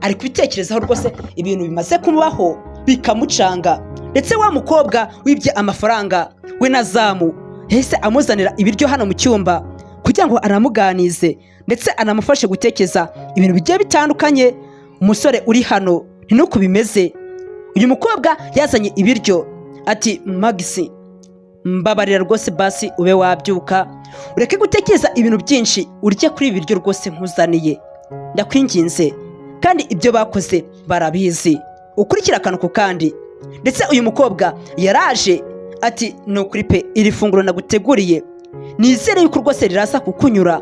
Speaker 1: ari kubitekerezaho rwose, ibintu bimaze kumubaho bikamucanga. Ndetse wa mukobwa wibye amafaranga we na zamu yahise amuzanira ibiryo hano mu cyumba kugira ngo anamuganize, ndetse anamufashe gutekereza ibintu bigiye bitandukanye. Umusore uri hano ni nuko bimeze. Uyu mukobwa yazanye ibiryo ati: "Magisi, mbabarira rwose, basi ube wabyuka, ureke gutekereza ibintu byinshi, urye kuri ibi biryo rwose nkuzaniye, ndakwinginze. Kandi ibyo bakoze barabizi, ukurikira akantu ku kandi." Ndetse uyu mukobwa yaraje ati: "Ni ukuri pe, iri funguro naguteguriye nizere yuko rwose riraza kukunyura.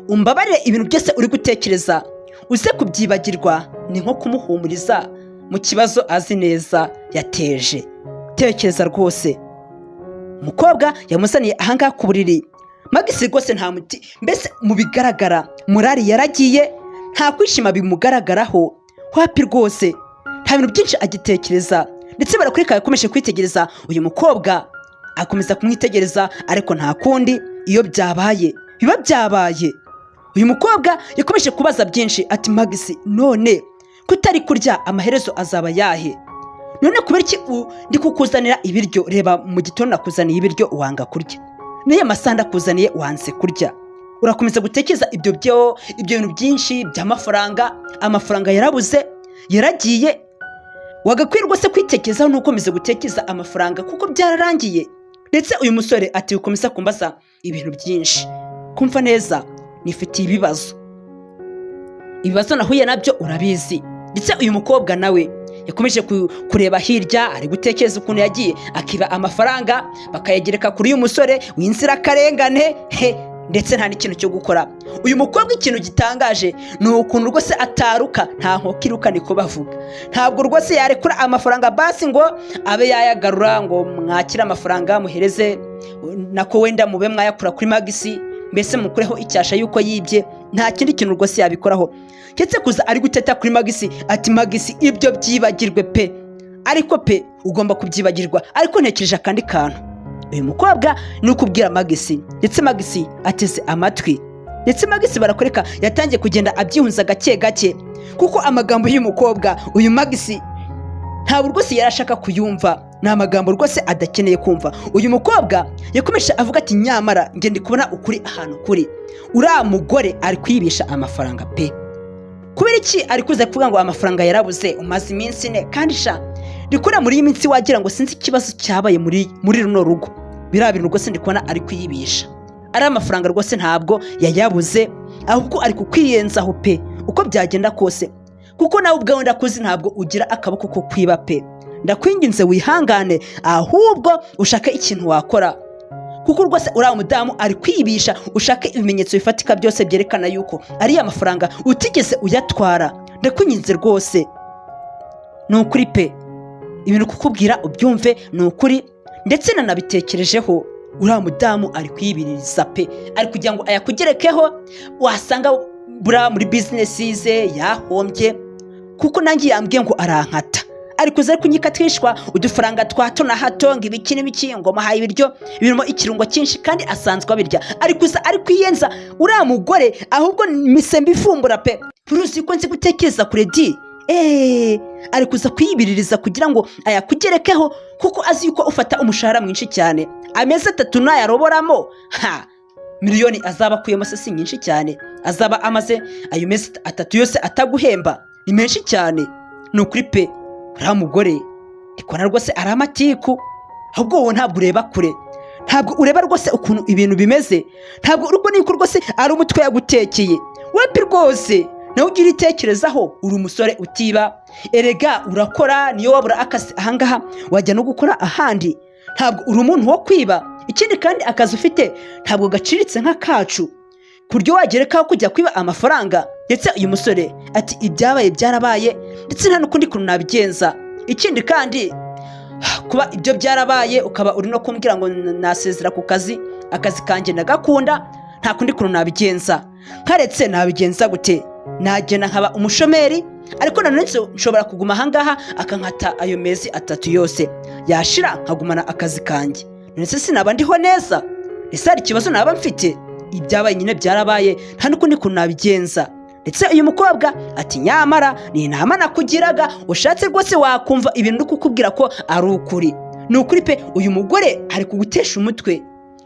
Speaker 1: Umbabarire, ibintu byose uri gutekereza uze kubyibagirwa." Ni nko kumuhumuriza mu kibazo azi neza yateje. Tekereza rwose, umukobwa yamuzaniye ahangaha ku buriri. Magisi rwose nta muti, mbese mu bigaragara murari yaragiye, nta kwishima bimugaragaraho, wapi rwose, nta bintu byinshi agitekereza. Ndetse barakwereka yakomeje kwitegereza uyu mukobwa, akomeza kumwitegereza, ariko nta kundi, iyo byabaye biba byabaye. Uyu mukobwa yakomeje kubaza byinshi ati: "Magisi, none kutari kurya, amaherezo azaba yahe? None kubera iki ndi kukuzanira ibiryo? Reba, mu gitondo nakuzaniye ibiryo wanga kurya, n'iyo masaha ndakuzaniye wanze kurya. Urakomeza gutekereza ibyo bintu byinshi by'amafaranga, amafaranga yarabuze, yaragiye. Wagakwiye rwose kwitekerezaho ntukomeze gutekereza amafaranga, kuko byararangiye." Ndetse uyu musore ati: "Ukomeza kumbaza ibintu byinshi, kumva neza nifitiye ibibazo, ibibazo nahuye nabyo urabizi." Ndetse uyu mukobwa nawe yakomeje kureba hirya, ari gutekereza ukuntu yagiye akiba amafaranga bakayagereka kuri uyu musore w'inzirakarengane he. Ndetse nta n'ikintu cyo gukora. Uyu mukobwa, ikintu gitangaje ni ukuntu rwose ataruka. Nta nkoko iruka, niko bavuga. Ntabwo rwose yarekura amafaranga basi ngo abe yayagarura, ngo mwakire amafaranga muhereze nako wenda mube mwayakura kuri Magisi, mbese mukureho icyasha yuko yibye. Nta kindi kintu rwose yabikoraho keretse kuza ari guteta kuri Magisi, ati: "Magisi, ibyo byibagirwe pe, ariko pe ugomba kubyibagirwa, ariko ntekereje akandi kantu." Uyu mukobwa ni ukubwira Magisi, ndetse Magisi ateze amatwi. Ndetse Magisi barakwereka yatangiye kugenda abyihunza gake gake, kuko amagambo y'uyu mukobwa, uyu Magisi, ntabwo rwose yari ashaka kuyumva. Ni amagambo rwose adakeneye kumva. Uyu mukobwa yakomeje avuga ati: "Nyamara njye ndi kubona ukuri ahantu kuri. Uriya mugore ari kwibisha amafaranga pe. Kubera iki ari kuza kuvuga ngo amafaranga yarabuze umaze iminsi 4? Kandi sha ndikubona muri iyi minsi wagira ngo sinzi ikibazo cyabaye muri runo rugo. Biriya bintu rwose ndi kubona ari kuyibisha. Ari amafaranga rwose ntabwo yayabuze, ahubwo ari kukwiyenzaho pe, uko byagenda kose, kuko nawe ubwawe ndakuzi, ntabwo ugira akaboko ko kwiba pe. Ndakwinginze wihangane, ahubwo ushake ikintu wakora, kuko rwose uriya mudamu ari kwibisha. Ushake ibimenyetso bifatika byose byerekana yuko ariya mafaranga utigeze uyatwara. Ndakwinginze rwose, ni ukuri pe, ibintu kukubwira ubyumve, ni ukuri. Ndetse nanabitekerejeho, uriya mudamu ari kwibiriza pe, ari kugira ngo ayakugerekeho. Wasanga buriya muri bizinesi ze yahombye, kuko nanjye yambwiye ngo arankata, ari kuza ari kunyikatishwa udufaranga twa hato na hato, ngo ibiki n'ibiki, ngo muhaye ibiryo birimo ikirungo cyinshi kandi asanzwe abirya. Ari kuza ari kwiyenza uriya mugore. Ahubwo mise mbifumbura pe, turuzi ko nzi gutekereza kure di. Ari kuza kwiyibiririza kugira ngo ayakugerekeho, kuko azi yuko ufata umushahara mwinshi cyane. Amezi 3 nayaroboramo, ha miliyoni azaba akuyemo se si nyinshi cyane? Azaba amaze ayo mezi 3 yose ataguhemba, ni menshi cyane, ni ukuri pe. Uriya mugore ndikubona rwose ari amatiku. Ahubwo wowe ntabwo ureba kure, ntabwo ureba rwose ukuntu ibintu bimeze, ntabwo uri kubona yuko rwose ari umutwe yagutekeye wepi rwose. Nawe ugira itekerezaho, uri umusore utiba erega, urakora. Niyo wabura akazi ahangaha wajya no gukora ahandi, ntabwo uri umuntu wo kwiba. Ikindi kandi akazi ufite ntabwo gaciritse nk'akacu ku buryo wagerekaho kujya kwiba amafaranga." Ndetse uyu musore ati: "Ibyabaye byarabaye, ndetse nta n'ukundi kuntu nabigenza. Ikindi kandi kuba ibyo byarabaye, ukaba uri no kumbwira ngo nasezera ku kazi, akazi kanjye ndagakunda, nta kundi kuntu nabigenza. Nkaretse nabigenza gute? Nagenda nkaba umushomeri, ariko nanone nshobora kuguma ahangaha akankata ayo mezi 3 yose, yashira nkagumana akazi kanjye. None se sinaba ndiho neza? Ese hari ikibazo naba mfite? Ibyabaye nyine byarabaye, nta n'ukundi kuntu nabigenza." Ndetse uyu mukobwa ati: "Nyamara ni inama nakugiraga, ushatse rwose wakumva ibintu uri kukubwira ko ari ukuri. Ni ukuri pe, uyu mugore ari kugutesha umutwe.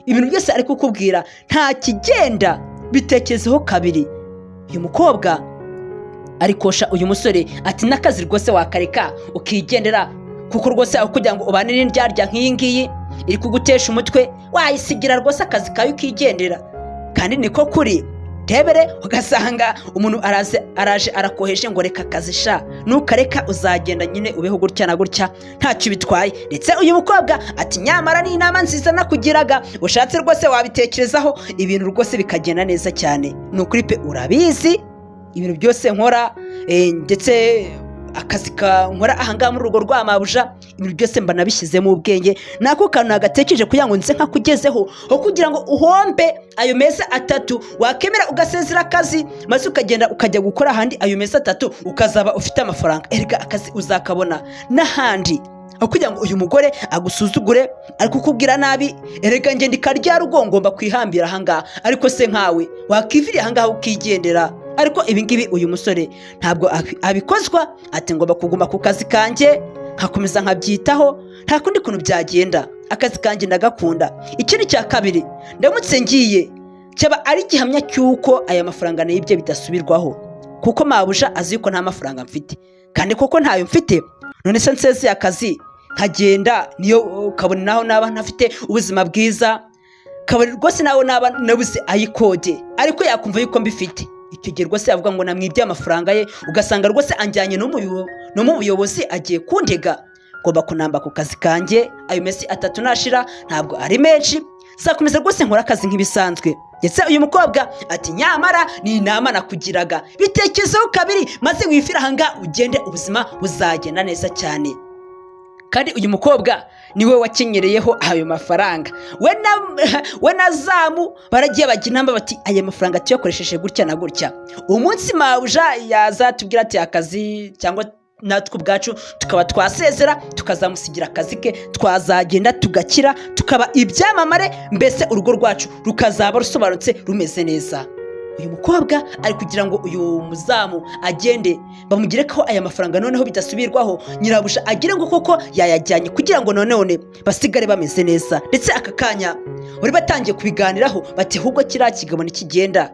Speaker 1: Ibintu byose ari kukubwira nta kigenda, bitekerezeho kabiri." Uyu mukobwa ari kosha uyu musore ati: "N'akazi rwose wakareka ukigendera, kuko rwose aho kugira ngo ubane n'indyarya nk'iyi ngiyi iri kugutesha umutwe, wayisigira rwose akazi kawe ukigendera." Kandi niko kuri tebere, ugasanga umuntu araze araje arakoheje ngo: "Reka akazi sha, nukareka uzagenda nyine ubeho gutya na gutya, ntacyo bitwaye." Ndetse uyu mukobwa ati: "Nyamara ni inama nziza nakugiraga, ushatse rwose wabitekerezaho, ibintu rwose bikagenda neza cyane. Ni ukuri pe, urabizi ibintu byose nkora, ndetse akazi nkora ahangaha muri urugo rwa mabuja, ibintu byose mba nabishyizemo ubwenge. Nako kantu nagatekereje kugira ngo nze nkakugezeho, aho kugira ngo uhombe ayo mezi 3, wakemera ugasezera akazi maze ukagenda ukajya gukora ahandi, ayo mezi 3 ukazaba ufite amafaranga. Erega akazi uzakabona n'ahandi, aho kugira ngo uyu mugore agusuzugure ari kukubwira nabi. Erega njye ndi karya rugo, ngomba kwihambira ahangaha. Ariko se nkawe wakiviriye ahangaha ukigendera?" Ariko ibingibi uyu musore ntabwo abikozwa, ati: "Ngomba kuguma ku kazi kanjye nkakomeza nkabyitaho, nta kundi kuntu byagenda, akazi kanjye ndagakunda. Ikindi cya kabiri, ndamutse ngiye cyaba ari igihamya cy'uko aya mafaranga nayibye bidasubirwaho, kuko mabuja azi ko nta mafaranga mfite, kandi koko ntayo mfite. None se nsezeye akazi nkagenda, niyo ukabona naho naba ntafite ubuzima bwiza, kabone rwose nawe naba nabuze ayikode, ariko yakumva yuko mbifite. Icyo gihe rwose yavuga ngo namwibye amafaranga ye, ugasanga rwose anjyanye no mu buyobozi agiye kundega. Ngomba kunamba ku kazi kanjye, ayo mezi 3 nashira, ntabwo ari menshi, zakomeza rwose nkora akazi nk'ibisanzwe." Ndetse uyu mukobwa ati: "Nyamara ni inama nakugiraga, bitekerezeho kabiri maze wifire ahangaha ugende, ubuzima buzagenda neza cyane." Kandi uyu mukobwa niwe wakenyereyeho ayo mafaranga. We na Zamu baragiye bajya inama bati: "Aya mafaranga tuyakoresheje gutya na gutya, umunsi mabuja yazatubwira ati akazi, cyangwa natwe ubwacu tukaba twasezera, tukazamusigira akazi ke, twazagenda tugakira, tukaba ibyamamare, mbese urugo rwacu rukazaba rusobanutse, rumeze neza." Uyu mukobwa ari kugira ngo uyu muzamu agende bamugire ko aya mafaranga noneho bidasubirwaho, nyirabuja agire ngo koko yayajyanye, kugira ngo none basigare bameze neza. Ndetse aka kanya bari batangiye kubiganiraho bati: "Ahubwo kiriya kigabo nikigenda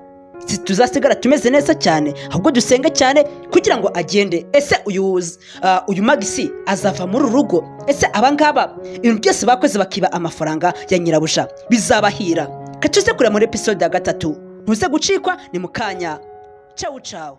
Speaker 1: tuzasigara tumeze neza cyane, ahubwo dusenge cyane kugira ngo agende." Ese uyu Magisi azava muri uru rugo? Ese abangaba ibintu byose bakoze bakiba amafaranga ya nyirabuja bizabahira? Katuze kureba muri episode ya 3, ntuze gucikwa, ni mu kanya. Cawu cawu.